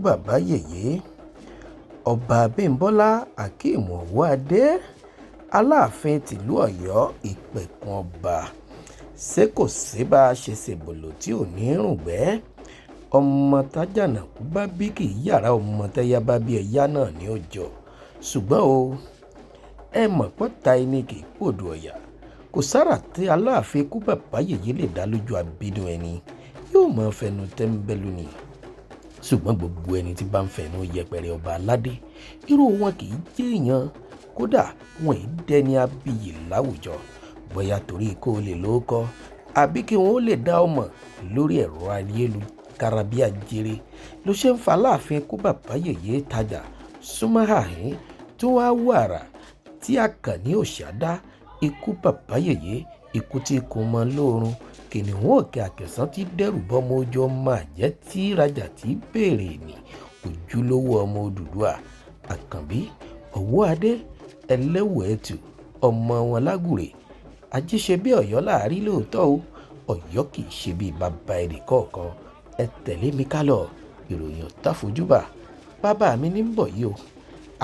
Bàbá Yèyé, Ọba Abimbola Akeem Ọwọ́adé, Aláàfin tìlú Ọ̀yọ́, Ìpẹ̀kun Ọba. Ṣé kò sí bá a ṣe ṣèbòlò tí ò ní rùngbẹ́? Ọmọ tájànàkú bá bí kì í yàrá, ọmọ tẹ́yà bá bí ẹ̀yà náà ní ó jọ. Ṣùgbọ́n o, ẹ mọ̀ pọ́ta ẹni kì í pòdù ọ̀yà. Kò sára tí Aláàfin ikú bàbá yèyé lè dá lójú abínú ẹni, yóò máa fẹnu tẹ́ńbẹ́lú ni. Ṣùgbọ́n gbogbo ẹni tí bá ń fẹnu yẹpẹrẹ ọba aládé, irú wọn kì í jẹ́ èèyàn, kódà wọn ì dẹni abiyì láwùjọ. Bóyá torí kó o lè lóko àbí kí wọn ó lè dá ọmọ lórí ẹ̀rọ ayélujára bí ajere ló ṣe ń fa Aláàfin ikú bàbá yèyé tajà súnmọ́ àhín tó wá wàrà tí Àkànní òòṣà dá. Ikú bàbá yèyé, ikú tí kò mọ lóorun, kìnìún òkè àkẹsàn tí dẹ́rù bọ́mọ ojú, ọmọ àjẹ́ tí rajà tí béèrè ní ojúlówó ọmọ Odùduwà. Àkànbí Ọwọ́adé ẹlẹ́wù ẹ̀tù, ọmọ wọn lágùrè, ajíṣe bí Ọ̀yọ́ láàrí lóòótọ́ o, Ọ̀yọ́ kì í ṣe bí bàbá ẹnì kọ̀ọ̀kan. Ẹ tẹ̀lé mi kálọ, ìròyìn ọ̀tá fojúbà. Bàbá mi ní ń bọ̀ yìí o,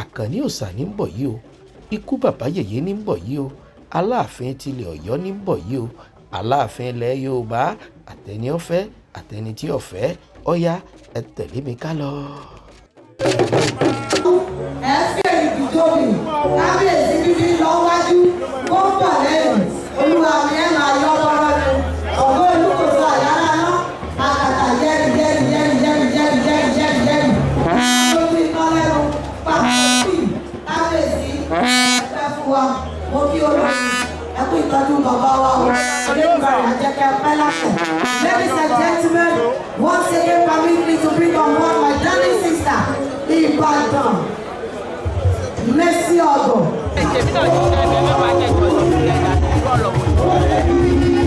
Àkànní òòṣà ní ń bọ̀ yìí o, ikú bàbá yèyé ní ń bọ̀ yìí o, Aláàfin tilẹ̀ Ọ̀yọ́ ní ń bọ̀ yìí o, Aláàfin ilẹ̀ Yorùbá, àtẹni ọ̀fẹ́ àtẹni tí ọ̀fẹ́, ọ̀yá ẹ tẹ̀lé mi kálọ. Ẹ fẹ́ ìdíjọ́bì kábíyèsí bíbí lọ wájú, ó ń bọ̀ lẹ́yìn. Olúwa mi, ẹ máa yọ bọ́rọ́ ni ọ̀gá olùkóso àyàrá náà àkàtà yẹ́rì yẹ́rì yẹ́rì yẹ́rì yẹ́rì yẹ́rì yẹ́rì yẹ́rì lójú iná lẹ́nu pàtàkì. Kábíyèsí, ẹ pẹ́ fún wa. Mo kí olórí, ẹ kú ìtọ́jú bàbá wa o. Olódùmarè àjẹkẹ́ pẹ́ lápẹ̀. Ladies and gentlemen, once again, permit me to bring on board my darling sister, Ìbàdàn Mercy Ogo. Èmi náà ti ṣe ẹgbẹ́ mẹ́wàá jẹ́ ìjọsìn fún ẹ̀dá irú ọ̀rọ̀ wo ni.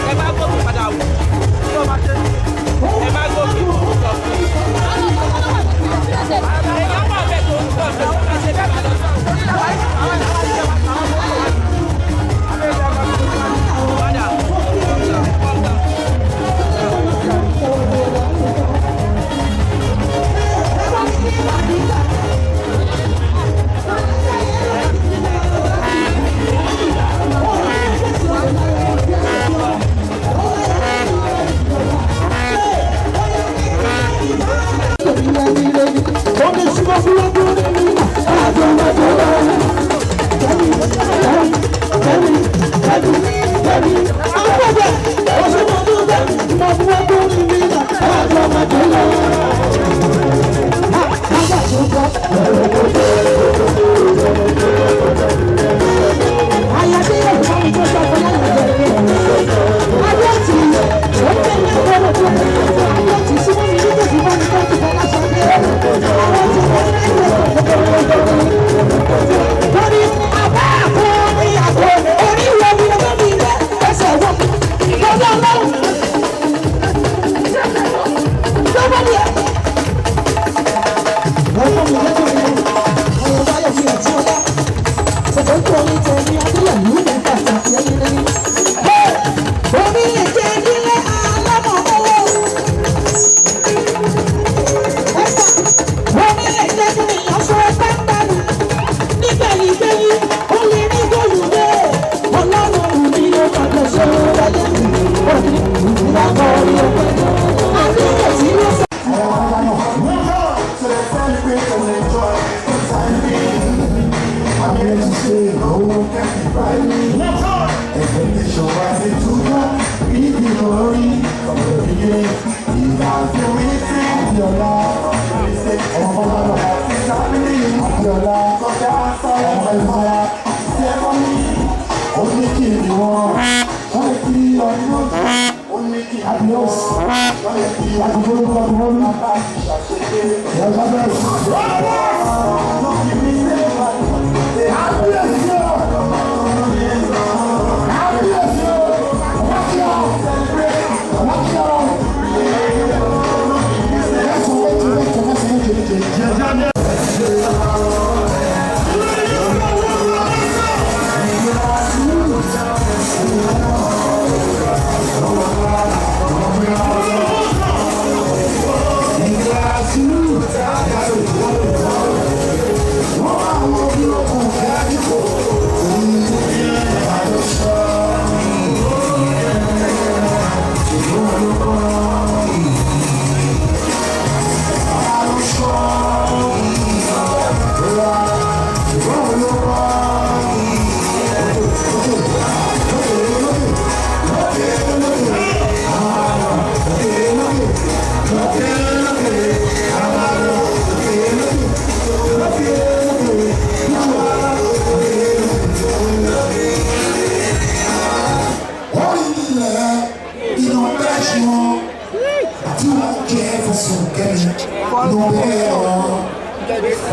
Ẹ má gòkè padà wò, ẹ má gòkè, mò ń sọ fún yín. Èèyàn wà bẹ́ẹ̀ tó ń sọ pé ó máa ṣe bẹ́ẹ̀ máa lọ sọ̀rọ̀. Padà.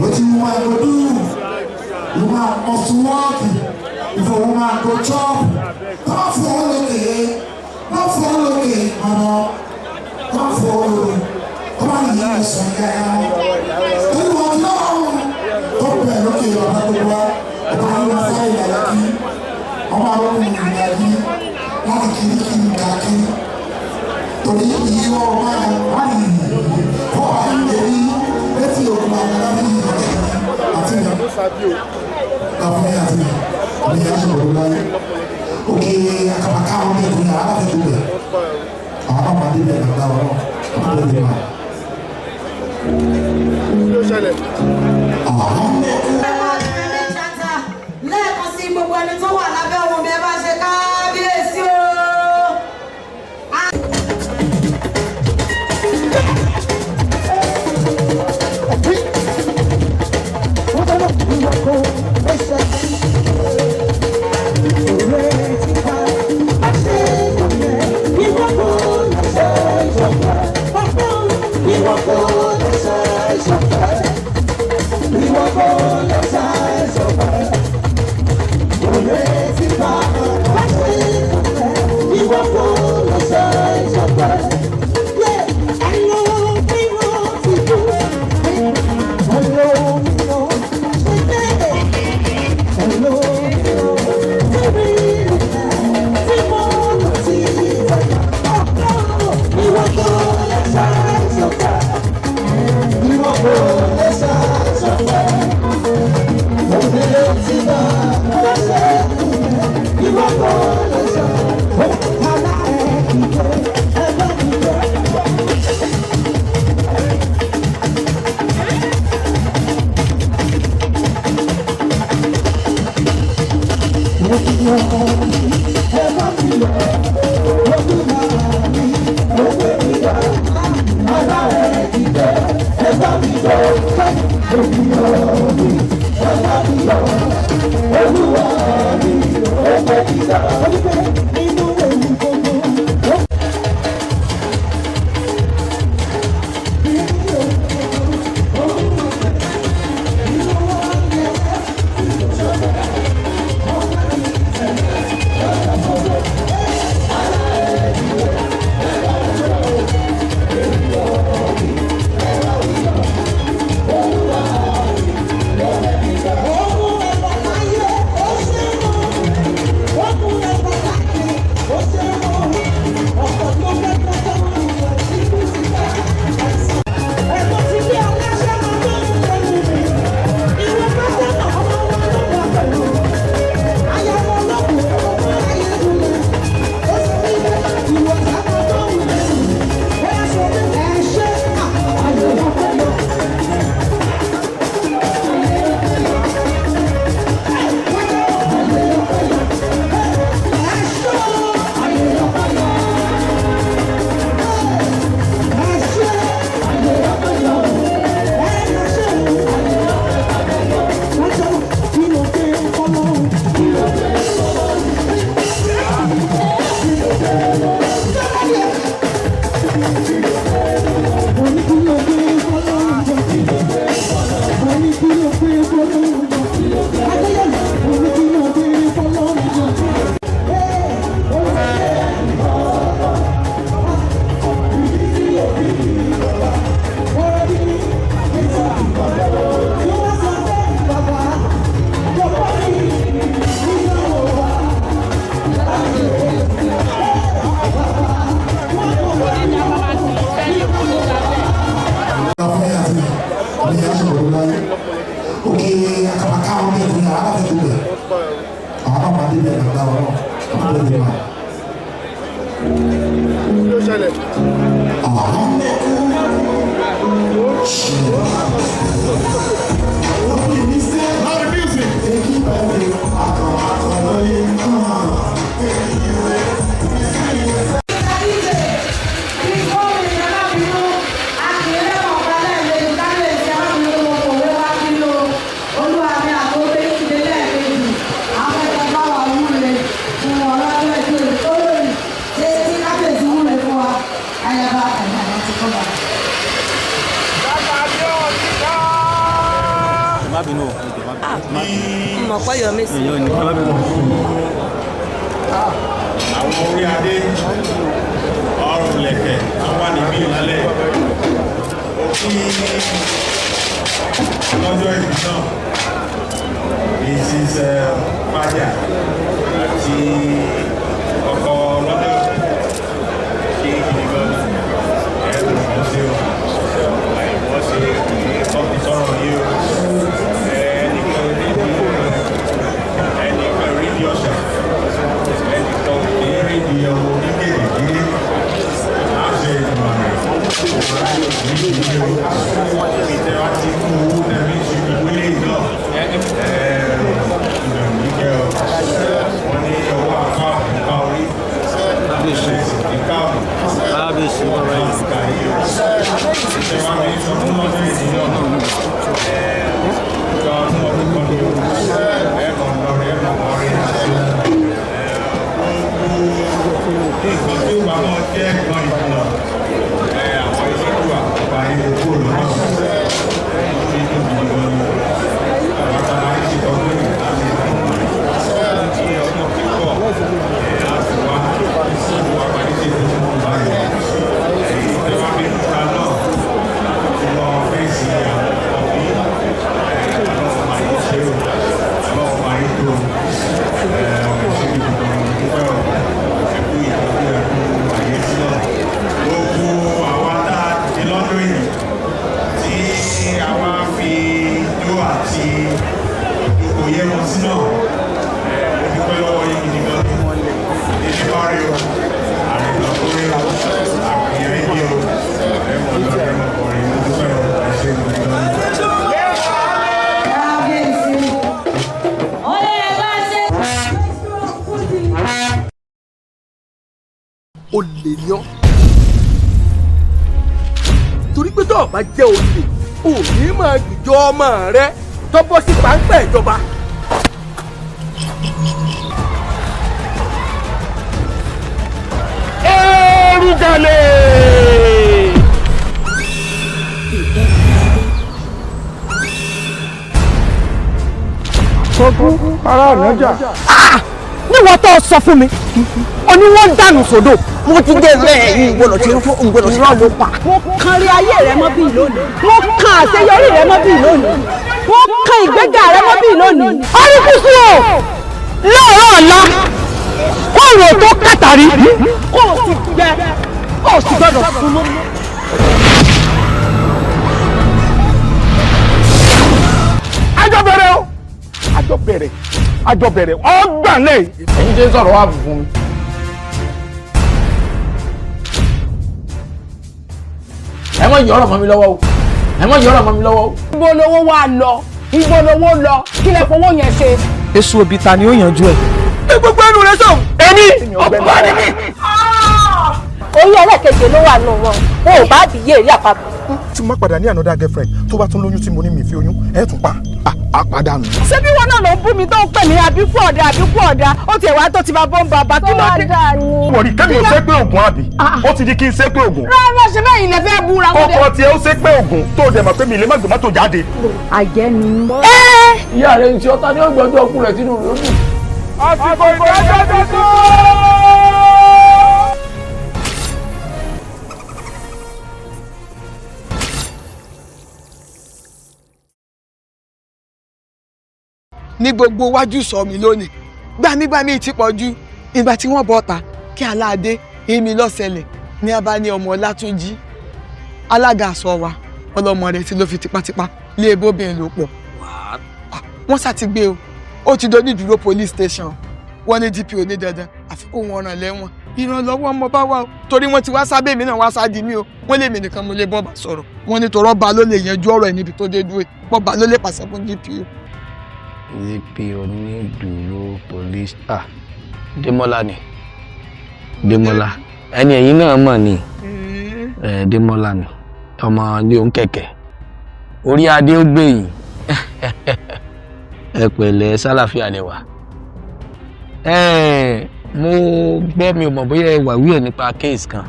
Wetin woman go do? Woman must work. If a woman go chop, come follow me. Come follow me, mama. Come follow me. Come on, you son girl. Olúwa lọ́rùn tó bẹ̀ lókè ọba gbogbo wa, ọba yìí wá sáyé ìyàlá kí, ọba arókùnrin ìyàlá kí, láti kiri kiri kàkiri. Torí ìyíwọ́ ọba wà ní kọ́ àyè létí òkun àgbàlá ní àti ìyá láfún yín àti ìyá ní ìyá ṣe pẹ̀lú láyé. Òkè àkàbàkà àwọn ọmọ ìkùnà aláfẹ́ tó bẹ̀. Àwọn náà máa dé bẹ̀ gbàgbà wọn náà, wọ́n tó lè máa. Lẹ́ẹ̀kan sí gbogbo ẹni tó wà lábẹ́ ohun mi, ẹ bá ṣe kábíyèsí o. Adébẹ̀ lágbára náà happy birthday ma. Má bínú o. Mọ̀ pé yọ mí sí. Èèyàn ní má bínú. Àwọn orí adé, ọrùn lẹ̀kẹ̀ tó wà níbí lálẹ́, ó kí lọ́jọ́ ìbí náà, Mrs. Fadia àti ọkọ lọ́jọ́ kí gidi gan ni ẹ̀rù wọ́n ṣe o, àìwọ́n ṣe kọ́kí sọ̀rọ̀ yìí o, ẹnìkan rí di ẹnìkan rí di ọ̀sà, ẹnìkan kì í rí di ọmọ onígèrègèrè láṣẹ ìgbìmọ̀ rẹ̀ ní ìdílé o, ìtẹ́ wa ti kú owó tẹ̀mí ṣe ìwélé náà ìbẹ̀rù níkẹ́ o, wọ́n ní ọwọ́ àpá ìka orí ìka ọ̀rùn Kábíyèsí ọ̀rọ̀ yìí. ìka yìí o, ìtẹ́ wa ní sọdún lọ́dún yìí náà ìka ọdún ọdún kan ní o, ẹ̀ẹ̀kan lọ́rẹ̀ ẹ̀ẹ̀kan lọ́rẹ̀ nǹkan tí ó bá wọn jẹ́ nǹkan ìkùnà àwọn iṣẹ́ tó wà pa ilé kúrò lọ́nà tí ó gidi gan ni àwọn tàbá ń ṣe ọdún yìí láti tí ọdún tí pọ̀ láti wá wá parí ṣe tó fún báyìí èyí tó wá fi ń ta náà láti lọ fèsì àwọn ọ̀bí ọlọ́run máa yí ṣe o, ọlọ́run máa yí tó ṣe gidi gan ni dúpẹ́ o, ẹkú ìtọ́jú, ẹkú àyẹ́sí náà, gbogbo àwa tá a ti lọ́dún yìí tí àwa fi jó àti ìjókòó yẹ wọn sí náà, mo dúpẹ́ lọ́wọ́ yín gidi gan ni èmi bá rí o, àrìnà tó rí o, àpìyàn yín o, ẹ mọ̀ lọ́dún ẹ mọ̀ kọrin, mo dúpẹ́ o, ẹ ṣé gidi gan ni. Kábíyèsí. Ó lè bá ṣe. Olè ni ọ́, torí pé tó o bá jẹ́ olè, ò ní máa gbìjọ ọmọ rẹ tó bọ́ sí páńpẹ́ ìjọba. Erugale! Ará ọ̀nàjà. Níwọ̀n tó sọ fún mi, ó ní wọ́n dànù sódò. Mo ti dé bẹ́ẹ̀ yìí, gbọ́dọ̀ ṣe fún gbọ́dọ̀ ṣe ló pa. Mo kan rí ayé rẹ mọ́ bíi lónìí. Mo kan àṣeyọrí rẹ mọ́ bíi lónìí. Mo kan ìgbéga rẹ mọ́ bíi lónìí. Oríkùsù o, lóòrọ̀ ọ̀la, kóòrò tó kàtàrí, kó o sì gbẹ, kó o sì gbọdọ̀ sunú. Àjọ bẹ̀rẹ̀ o, àjọ bẹ̀rẹ̀, àjọ bẹ̀rẹ̀ ọgbà lẹ́yìn. Ẹ̀yin ṣe ń sọ̀rọ̀ wá fún mi. Ẹ má yọ ọ̀rọ̀ mọ́ mi lọ́wọ́ o, ẹ má yọ ọ̀rọ̀ mọ́ mi lọ́wọ́ o. Ibo lowó wà lọ? Ibo lowó lọ? Kí lẹ fowó yẹn ṣe? Èso òbí ta ni ó yanjú ẹ. Ẹ gbogbo ẹnu rẹ sọ. Èmi ọ̀pá ni mí. Orí ẹlẹ́kẹ̀jẹ̀ ló wà nù wọn, wọn ò bá bìyè rí àpapọ̀. Tí mo bá padà ní another girlfriend tó bá tún lóyún tí mo ní mi fi oyún ẹ tún pa á padànù. Ṣé bí wọn náà ló ń bú mi tó ń pè ní àbíkú ọ̀dà, àbíkú ọ̀dà? Ó tiẹ̀ wá tó ti máa bọ́ ń bàbá, kí ló dé? Wọ́n rí kẹ́mi ò ṣe pé ògùn àbí ó ti di kí n ṣe pé ògùn. Rárá, ṣe bẹ́ẹ̀ ilẹ̀ fẹ́ búra wọn dé. Kọ́kọ́ tiẹ̀ ó ṣe pé ògùn tó dẹ̀ mọ̀ pé mi lè má gbé mọ́tò jáde. Àjẹ́ ni. Ìyá rẹ̀ ń ṣe ọ́ta ní ọgbọ́dọ̀ ọkùnrin rẹ̀ sínú rẹ̀ ó dùn. Àsìkò ìdájọ́ ti tó. Ní gbogbo wájú sọ mi lónìí, gbàmígbàmí ti pọ̀ ju ìgbà tí wọ́n bọ́ ta kí aláàdé èmi lọ́sẹ̀lẹ̀ ní a bá ní ọmọ Ọlátúnjí alága àsọ wa, ọlọmọ rẹ̀ tí ló fi tipátipá lé ebóbìnrin lò pọ̀. Wọ́n sá ti gbé o, ó ti doní dúró police station. Wọ́n ní DPO ní dandan àfi kó wọn ràn lẹ́wọ̀n. Ìrànlọ́wọ́ ọmọ bá wà o, torí wọ́n ti wá sábẹ́ mi náà, wá sáà di mí o. Wọ́n lè mi nìkan mo lè bọ́ba sọ̀rọ̀. Wọ́n ní torọ́ ba ló lè yanjú ọ̀rọ̀ ẹ̀ níbi tó dé dúró, bọ́ba ló lè pàṣẹ fún DPO. DPO ní dúró police. Ah, Démọ́lá ni, Démọ́lá ẹni ẹ̀yin náà mọ̀ ni. Ẹ Démọ́lá ni, ọmọ ilé òun kẹ̀kẹ́ orí adé ó gbé yìí. Ẹ pẹ̀lẹ́, sálàfíà lẹ wà. Ẹ mo gbọ́, mi ò mọ̀ bóyá ẹ wà wíẹ̀ nípa case kan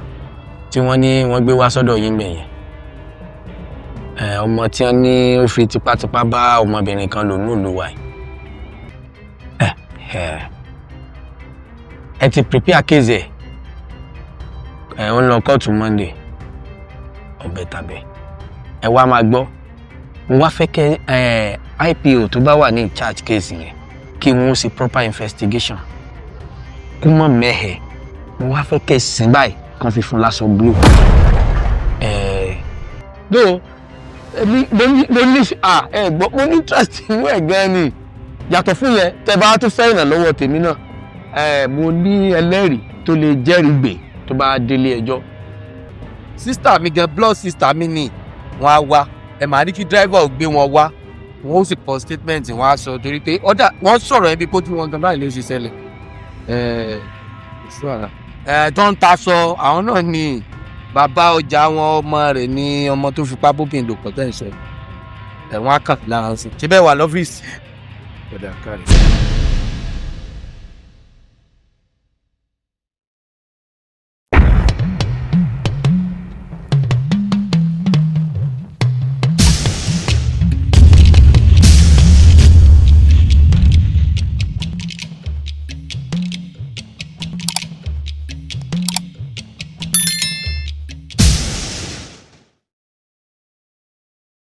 tí wọ́n ní wọ́n gbé wá sọ́dọ̀ yín bẹ̀yẹn. Ẹ ọmọ tí wọ́n ní ó fi tipátipá bá ọmọbìnrin kan lò nílùú wa yìí. Ẹ ẹ ẹ ti prepare case ẹ. Ẹ ń lọ kóòtù Monday, ọbẹ̀ tàbẹ̀. Ẹ wá máa gbọ́, mo wá fẹ́ kẹ́ ẹ IPO tó bá wà ní in charge case yẹn kí wọ́n ṣe proper investigation kó mọ̀ mẹ́hẹ̀. Mo wá fẹ́ kẹ́ sìn báyìí kan fi fún láṣọ blue. Ẹ do èmi mo ní à ẹ gbọ́, mo ní interest inú ẹ̀ gan ni. Yàtọ̀ fún yẹn, tẹ́ bá tún fẹ́ ìrànlọ́wọ́ tèmi náà, ẹ mo ní ẹlẹ́rìí tó lè jẹ́rìí gbè tó bá délé ẹjọ́. Sister mi gan, blood sister mi ni. Wọ́n á wá, ẹ máa ní kí driver ò gbé wọn wá, wọn ó sì kọ statement, wọn á sọ torí pé ọ̀dà wọ́n sọ̀rọ̀ ẹbí kójú wọn gan báyìí ló ṣe ṣẹlẹ̀. Ẹ ẹ tó ń taṣọ, àwọn náà ni bàbá ọjà wọn. Ọmọ rẹ̀ ní ọmọ tó fipá bóbìn lò pọ̀ tẹ́ ń sọ. Ẹ̀ wọ́n á kàn lára sí. Ṣé bẹ́ẹ̀ wà lọ́fíìsì? Ọ̀dà kárí.